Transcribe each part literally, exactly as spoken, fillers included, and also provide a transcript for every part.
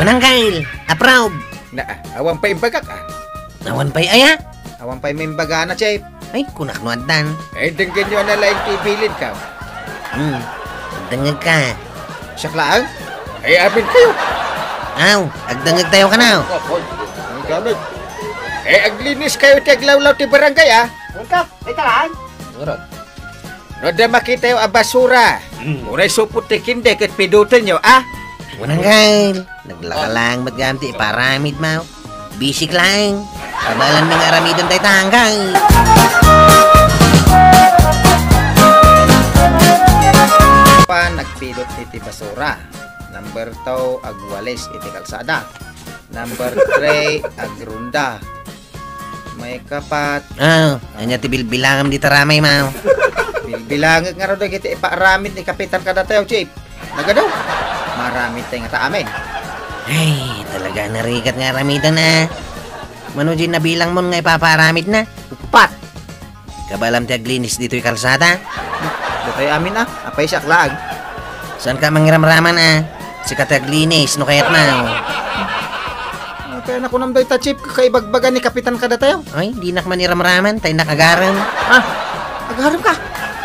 Uncle, approve. Na, awan pay imbagak, ah. Awan pay aya? Awan pay maimbagana, Chief. Ay, kunak no addan. Eh, denggenyo na laeng ti ibilinko. Hmm, agdengngeg ka. Siak laeng? Eh, amin kayo. Aw, agdengngeg tayo ka na. Oy, ang gamit. Eh, aglinis kayo ti aglawlaw ti barangay, ah. Welcome. Ay, talaan. Siguro. No adda makitayo a basura, hmm, uray supot ti kinde ket pidutenyo, a? Uncle, naglaka laeng met gayam ti iparamidmo. Bisik laeng. Kabaelanmi nga aramiden dayta, Uncle. Pa, nagpidut iti basura. Number two, agwalis iti kalsada. Number three, agrunda. Maikapat. Ah, ania ti bilbilangem dita ramay, Maw? Bilbilangek ngarud dagiti ipaaramid ni Kapitan kadatayo, Chief. Nagadu. Maaramid tayo ngata amin. Ay, talaga narigat nga aramiden, ah. Mano diay nabilangmon nga ipapaaramidna? Uppat. Kabaelam ti aglinis ditoy kalsada? Datayo amin, ah. Apay siak laeng. Saanka mangiramraman, ah. Sika ti aglinis, no kayatmo. Ah, kaya nakunam dayta, Chief, kaibagbaga ni Kapitan kadatayo. Ay, dinak man iramraman, ta innak agarem. Ah, agarem ka?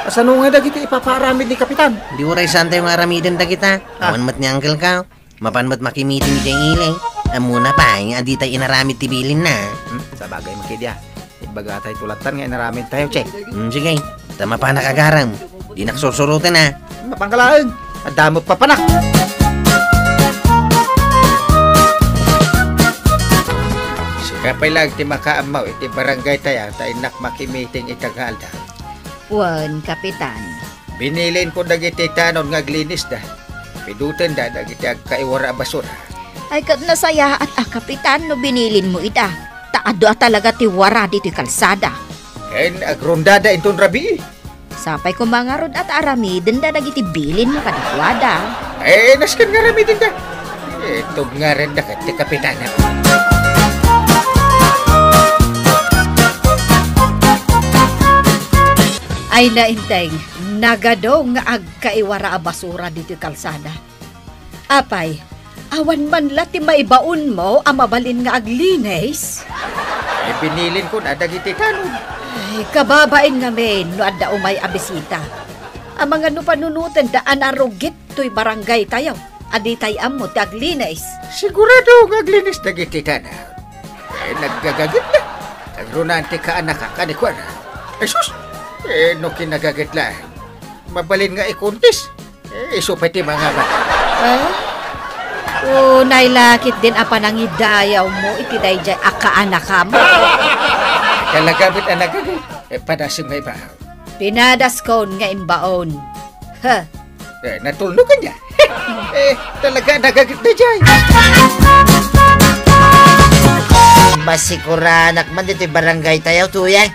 Asano nga dagiti ipapaaramid ni Kapitan? Di uray saantayo nga aramiden dagita. Ah. Awan met ni uncle ka. Mapan met makimiting idiay ili. Ammona pay nga aditay inaramid ti bilinna. Hmm, sabagay, makidi, ah. Ibaga tayo tulatan nga inaramid tayo, Che. Hmm, sige. Ta mapanak agarem. Dinak sursuroten, ah. Mapangkalaeng. Adda met papanak. Sika pay laeng ti makaammo iti barangay tayo, ta innak makimiting ita nga aldaw. Wen, Kapitan. Binilinko dagiti tanod nga aglinisda. Pidutenda dagiti agkaiwara a basura. Ay, ket nasayaat a, Kapitan, no binilinmo ida. Ta adu a talaga ti wara ditoy kalsada. Ken agrundada inton rabii. Sapay koma ngarud a ta aramidenda dagiti bilinmo kadakuada. Eh, nasken nga aramidenda. Eh, tugngarenda ket ti Kapitan. Ay, nainteng, nagadu nga agkaiwara a basura ditoy kalsada. Apay, awan man la ti maibaonmo a mabalin nga aglinis? Eh, binilinko na dagiti tanod. Ay, kababain ngamin no adda umay a bisita. Amangan no panunotenda a narugit toy barangay tayo, a ditay ammo ti aglinis. Sigurado nga aglinis dagiti tanod. Eh, naggagagitda. Agrunaan ti kaanakak, adi kuana. Ay, sus! Eh, no kinagagit laeng. Mabalin nga ikuntis. Eh, isu pay ti mangabak. Ah? Unay la ketdin a panangidayawmo iti daydiay a kaanakam. Talaga met a nagagay. Eh, padasem nga ibaon. Pinadaskon nga imbaon. Ha? Eh, natulno kanya. Eh, talaga nagagit na dyan. Masikuranak man ditoy barangay tayo, Tuyang.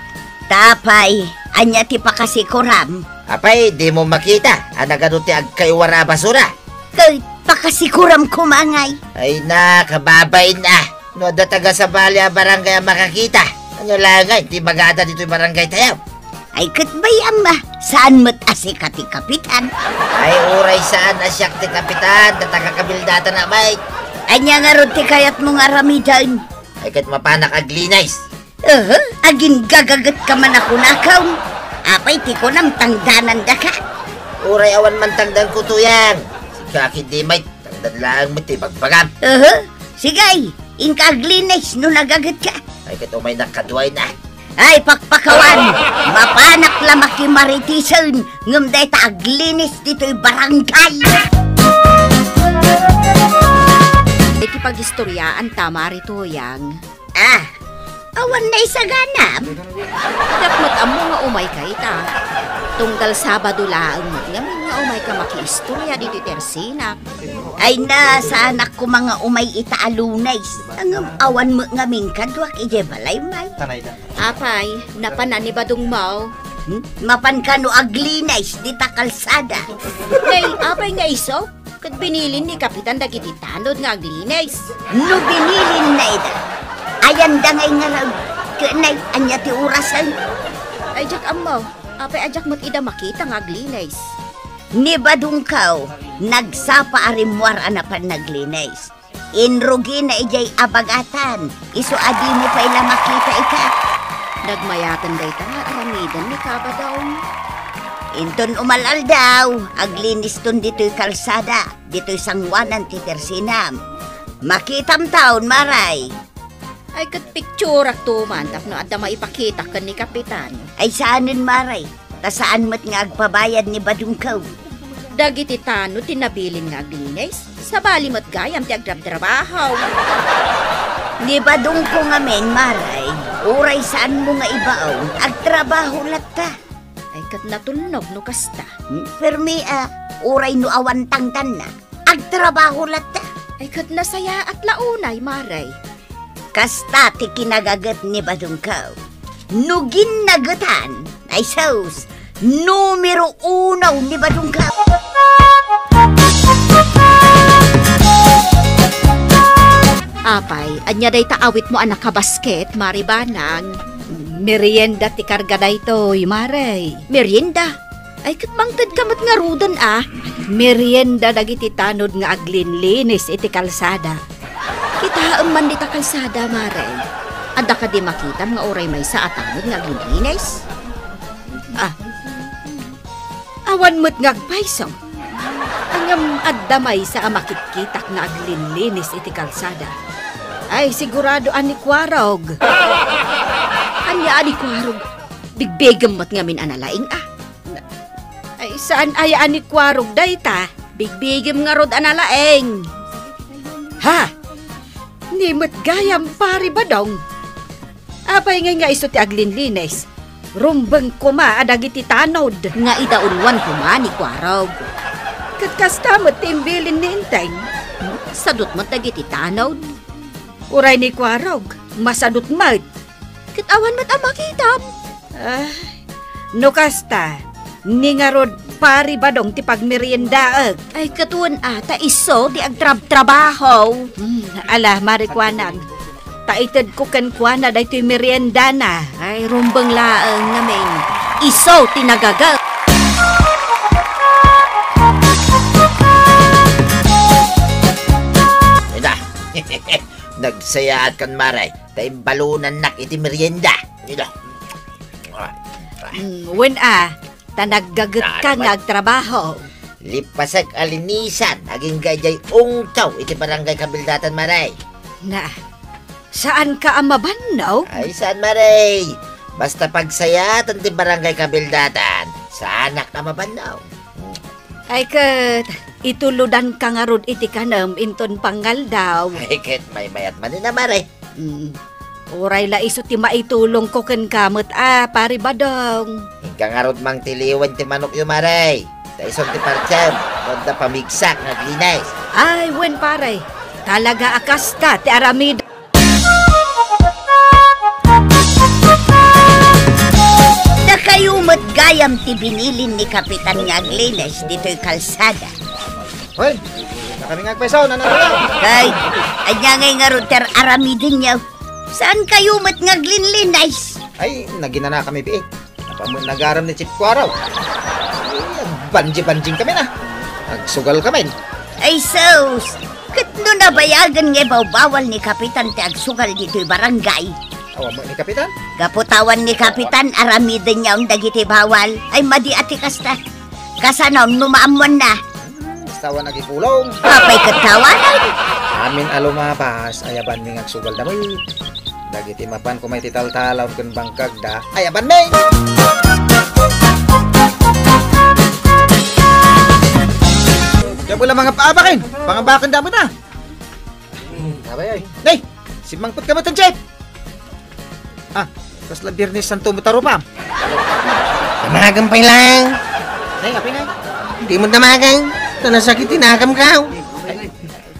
Tapay, ania ti pakasikuram? Apay, dimo makita a nagadu ti agkaiwara a basura? Ket pakasikuram koma ngay. Ay na, kababain a. No adda taga-sabali a barangay a makakita, ania la ngay ti ibagada ditoy barangay tayo? Ay, ket bay-am a, saan met a sika ti kapitan? Ay, uray saan a siak ti kapitan, ta taga-kabildatan a, bay. Ania ngarud ti kayatmo nga aramiden? Ay, ket mapanak aglinis. Aha, aginggagaget ka man a kunakon. Apay ti kunam, tangdanandaka? Uray awan man tangdanko, Tuyang. Sika ketdi met, tangdan laeng met ti ibagbagam. Aha, sige, inka aglinis no nagagetka. Ay, ket umaynak kaduay na. Ay, pakpakawan, mapanak la makimaritisen, ngem dayta aglinis ditoy barangay. Iti pagistoriaan ta, Mari Tuyang. Ah, awan naisaganam? Diak met ammo nga umayka ita. Tunggal Sabado laeng met ngamin nga umayka makiistoria ditoy tersinak. Ay na, saanak koma nga umay ita a Lunes. Ngem awan met ngamin kaduak idiay balay, may. Apay, napanan ni Badong Mao? Hmm? Mapan kano aglinis dita kalsada? Nay, apay nga isu? Ket binilin ni Kapitan dagiti tanod nga aglinis. No binilinna ida, ayanda ngay ngarud, ket nay, ania ti orasen? Ay, diak ammo. Apay a diak met ida makita nga aglinis? Ni Badongko, nagsapa a rimmuar a napan naglinis. Inrugina idiay abagatan, isu a dimo pay la makita ita. Nagmayaten dayta nga aramiden ni Kabadong. Inton umal-aldaw, agliniston ditoy kalsada, ditoy sanguanan ti tersinam. Makitam taon, Maray. Ay, ket picturak to man tapno adda maipakitak ken ni Kapitan. Ay, saanen, Maray. Ta saan met nga agpabayad ni Badongko. Dagiti tanod ti nabilin nga aglinis, sabali met gayam ti agtrabtrabaho. Ni Badongko ngamin, Maray, uray saanmo nga ibaon, agtrabaho latta. Ay, ket natulnog no kasta. Hmm, permi a, uray no awan tangtanna, agtrabaho latta. Ay, ket nasayaat la unay, Maray. Kasta ti kinagaget ni Badongko. No ginnagetan, ay sus, numero uno ni Badongko. Apay, ania dayta awitmo a nakabasket, Mari Banang? Merienda ti karga daytoy, Mare. Merienda? Ay, ket mangtedka met ngaruden a. Merienda dagiti tanod nga aglinlinis iti kalsada. Kitaem man dita kalsada, Mare. Adda kadi makitam nga uray maysa a tanod nga aglinlinis? Ah. Awan met nga agpayso. Ngem adda maysa a makitkitak nga aglinlinis iti kalsada. Ay, sigurado a ni Kuarog. Ania a ni Kuarog? Bigbigem met ngamin a nalaing a. Ay, saan aya a ni Kuarog dayta? Bigbigem ngarud a nalaing. Ha? Ni met gayam, Pari Badong. Apay ngay nga isu ti aglinlinis? Rumbeng koma a dagiti tanod. Nga idauluan koma ni Kuarog. Ket kasta met ti imbilin ni Enteng. Sadut met dagiti tanod. Uray ni Kuarog, masadut met. Ket awan met a makitam. Ah, no kasta, ni ngarud, Pari Badong ti pagmeriendaek. Ay, ket wen a, ta isu ti agtrabtrabaho. Hmm, ala, Mari Kuanag. Ta itedko kenkuana daytoy meriendana. Ay, rumbeng laeng ngamin. Isu ti nagaget. Ida. Nagsayaat kan Mare. Ta imbalonannak iti merienda. Ida. Mm, wen a, ta naggaget ka nga agtrabaho. Lipasek a linisan, agingga idiay ungtaw iti barangay Kabildatan, Mare. Na, saan ka a mabannog? Ay, saan, Mare. Basta pagsayaatan ti barangay Kabildatan, saanak a mabannog. Ay ket, ituludanka ngarud iti kanem inton pangaldaw. Ay ket, maymayat manen a, Mare. Mm. Uray la isu ti maitulongko kenka met a, Pari Badong. Inka ngarud mangtiliwen ti manokyo, Mare. Ta isun ti partem, no adda pamigsak nga aglinis. Ay, wen, Pare. Talaga a kasta ti aramid. Dakayo met gayam ti binilin ni Kapitan nga aglinis ditoy kalsada. Hoy, dakami nga agpayso, nananayo. Kay, ania ngay ngarud ti ar-aramidenyo? Saan kayo met nga aglinlinis? Ay, naginana kami, pi. Apaman nagaram ni Chief Kuaraw. Banji-banjing kami na. Agsugal kami. Ay sus! Ket no nabayagen nga ibawbawal ni Kapitan ti agsugal ditoy barangay. Awan mo ni Kapitan? Gapu ta awan ni Kapitan, aramiden niya on dagiti bawal. Ay, madi a ti kasta. Kasano no maammuanna? Basta awan agipulong. Apay ket tawanan. Amin a lumabas, ayaban mi nga agsugal da met. Dagiti mapan koma iti taltalaon ken bangkagda, ayaban mi. Diak la mangabak-abaken, pangabaken da met a. Abay, ay. Nay, simmangpet ka met, Chef. Ah, kasla Biernes Santo met a rupam. Damagen pay lang. Nay, apay, nay? Di mo damagen. Ta nasakit ti nakemko. Ay,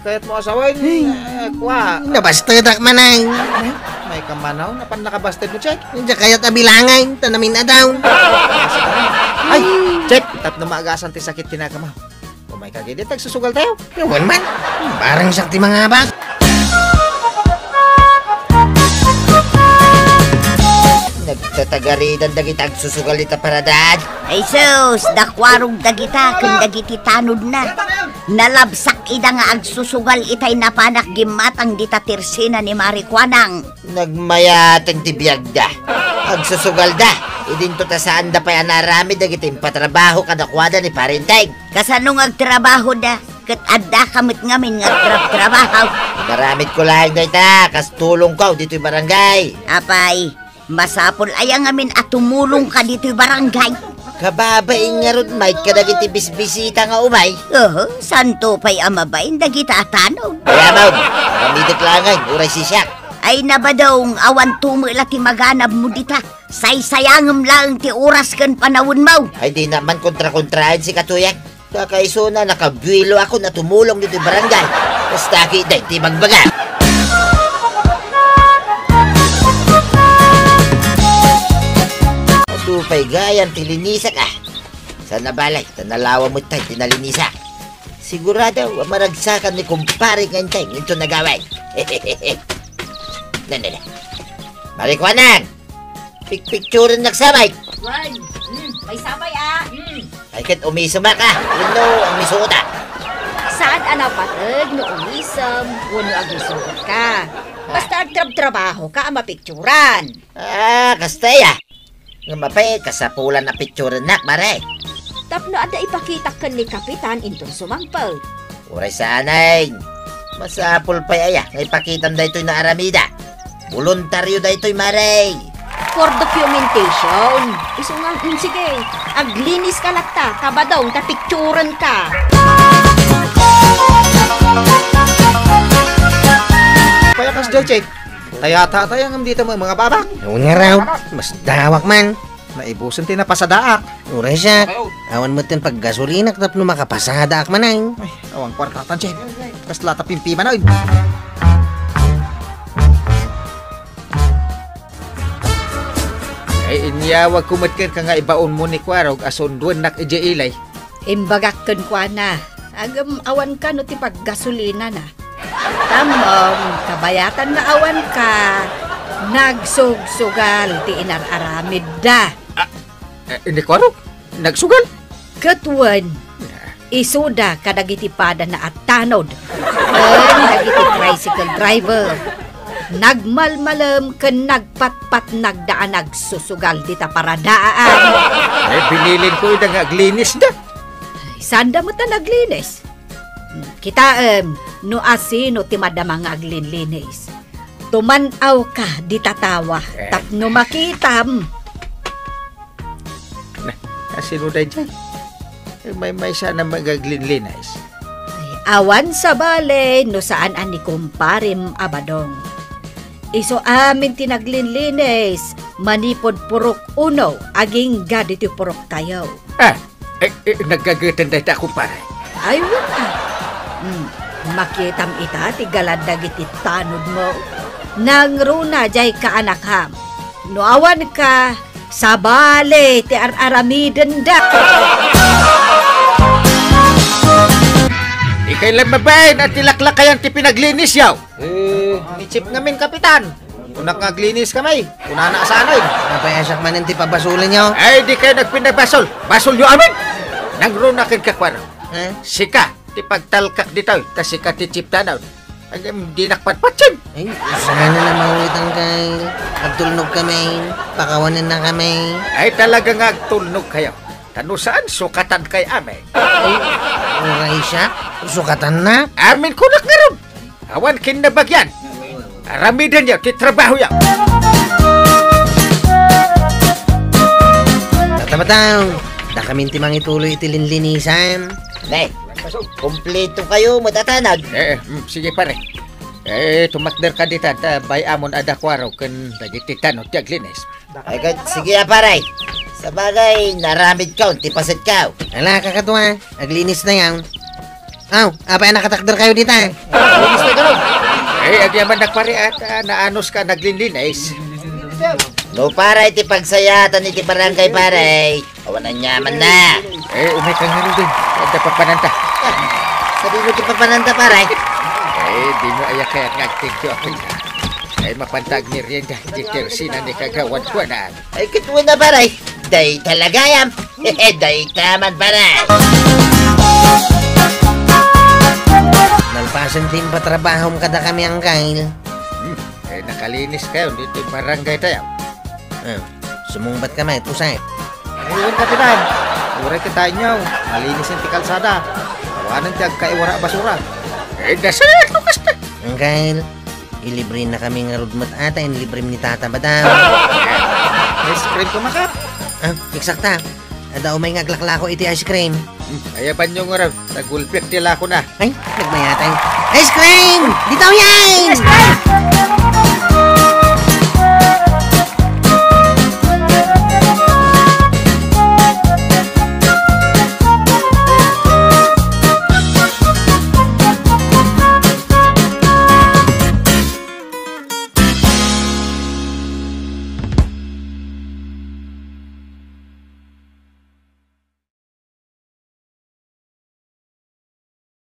kayat mo asawen, eh, kwa. Nabastedak manang. Ay, may kamanaw, napan nakabasted mo, Chef? Diak kayat a bilangen, ta namin-adaw. Ay, Chef, tapno maagasan ti sakit ti nakemmo. Umay ka, gidi, tagsusugal tayo. Awan man. Barang siak ti mangabak. Nagta-, Tagaridan dagiti agsusugal ita paradaan. Ay sus, dakwarog dagita ken dagiti tanodna. Nalabsak ida nga agsusugal itay napanak gimmatang dita tersena ni Mari Kuanang. Nagmayaten ti biagda. Agsusugalda. Idinto ta saanda pay a naaramid dagiti impatrabaho kadakuada ni Parenteng. Kasano nga agtrabahoda? Ket addaka met ngamin nga agtrabtrabaho. Inaramidko laeng dayta, kas tulongko ditoy barangay. Apay, masapul aya ngamin a tumulongka ditoy barangay? Kababain ngarud, Mike, kadagiti bisbisita nga umay. Oho, santo pay a mabain dagita a tanod. Kaya, Ma'am, maramidek laeng, uray sisiak. Ay, nabadong, awan tumela ti maganabmo dita. Saysayangem laeng ti oras ken panawenmo. Ay, di naman kontra-kontraen si Katuyang. Kakaisuna, nakabuelo ako na tumulong ditoy barangay. Basta ki, dagiti bagbaga. Adu pay gayam ti linisak, a. Sana balay, ta nalawa met tay ti nalinisak. Sigurado, a maragsakan ni kumpare nga intay, into nagaway. Na, na, na. Mari Kuanang! Pikpikturen nak samay. Wen, hmm, may samay, a. Hmm. Ay, ket umiso maka. Wenno, umiso ta. Saan a napateg no umisem wenno agmisuot ka. Basta agtrabtrabaho ka a mapikturan. Ah, kasta ya. Ngem apay, kasapulan a pikturen nak, Mare. Tapno adda ipakitak ken ni Kapitan inton sumangpet. Uray saan, ay. Masapul pay aya nga ipakitam daytoy nga aramida. Boluntario daytoy, Mare. For documentation. Isu nga, mm, sige. Aglinis ka latta, ta badong, ta picturen ka. Kaya kas, Joy Check. Tayata tayo ngam dita mo, mga babak. Wen ngarud, mas dawak man. Naibusen ti napasadaak. Uray siak. Awan met ti paggasolinak tapno makapasadaak manen. Ay, awan kuartatan, Chef. Kasla ta pimpiman, oy. Ay, inyawagko met kenka nga ibaonmo ni Kuarog a sunduennak idiay ili. Imbagak kenkuana, ngem awan kano ti paggasolinana. Tammom, kabayatan nga awan ka, nagsugsugal ti inar-aramidda. Ah, eh, ni Kuarog? Nagsugal? Ket wen, isuda kadagiti padana a tanod ken dagiti tricycle driver. Nagmalmalem ken nagpatpatnagda a nagsusugal dita paradaan. Ay, binilinko ida nga aglinisda. Ay, saanda met a naglinis? Kitaem no asino ti madama nga aglinlinis. Tuman-awka dita tawa, eh, tapno makitam. Na, asino daydiay? Eh, maymaysa a nagaglinlinis. Ay, awan sabali no saan a ni kumparem a Badong. Isu amin ti naglinlinis manipud purok uno agingga ditoy puroktayo. Ah, eh, eh, nagageten dayta, kumpare. Ay, wen a. Hmm, makitam ita ti galad dagiti tanodmo. Nangruna diay kaanakam. No awan ka, sabali ti ar-aramidenda. Ikay lang mabain a ti laklakayan ti pinaglinis, yaw. Eh, ni Chief ngamin, Kapitan. Kunak nga aglinis kami. Kunana a sanay. Napayasak manen ti pabasolen, yaw. Ay, di kayo nagpinabasol. Basolyo amin. Nangruna kenka, Kuarog. Eh? Sika, ti pagtalkak ditoy, ta sika ti Chief Tanod. Ay, di nakpatpatsin. Ay, sana na mawitan kay agtulnog kami, pakawanen na kami. Ay, talaga nga agtulnog kayo. Ta no saan, sukatan kay amin. Ay, uray siak, sukatan na. Amin kunak ngarud. Awan kinnabagian. Aramidenyo ti trabahoyo. Tatabataw, da kami ti mangituloy iti linlinisan. Ne, kompleto kayo, matatanag. Eh, eh, mm, sige, pare. Eh, tumakder ka dita, ta bay-amon a da Kuarog ken dagiti tanod ti aglinis. Ay, kat-, sige, a, pare. Sabagay, naramid ka, ti paset ka. Ala, kakadua, aglinis na yan. Aw, apay a nakatakder kayo dita? Aglinis na kayo. Eh, agyaman nak, pare, at, ah, naanos ka, naglinlinis. No, pare, ti pagsayaatan iti barangay, pare. Awan aniamanna. Eh, umay ka ngaruden. Adda papananta. Ah, sabi mo ti papananta, pare. Eh, di mo aya kayat nga agthank you, apay ka. Ay, mapanta agmerienda iti tersinan ni Kagawad Juanan. Ay, ket wen a, pare. Dayta la gayam. Dayta man, pare. Nalpasen ti impatrabahom kadakami, Angkel. Hmm, ay, nakalinis kayo dito barangay tayo. Ah, sumungbat ka met, Usay. Ayun, Kapitan. Uray kita inyo. Malinis ti kalsada. Awanen ti agkaiwara a basura. Eh, dasal, Lucas, te. Angkel, ilibre na kami ngarud met ata, inlibre ni Tata Badang. Ice cream ko, Makap. Ah, eksakta. Adda umay nga aglaklako iti ice cream. Hmm, ayaban nyo ngarud. Tagulpiak ti lako na. Ay, nagmayatay. Ice cream! Ditaw yan! Ice cream!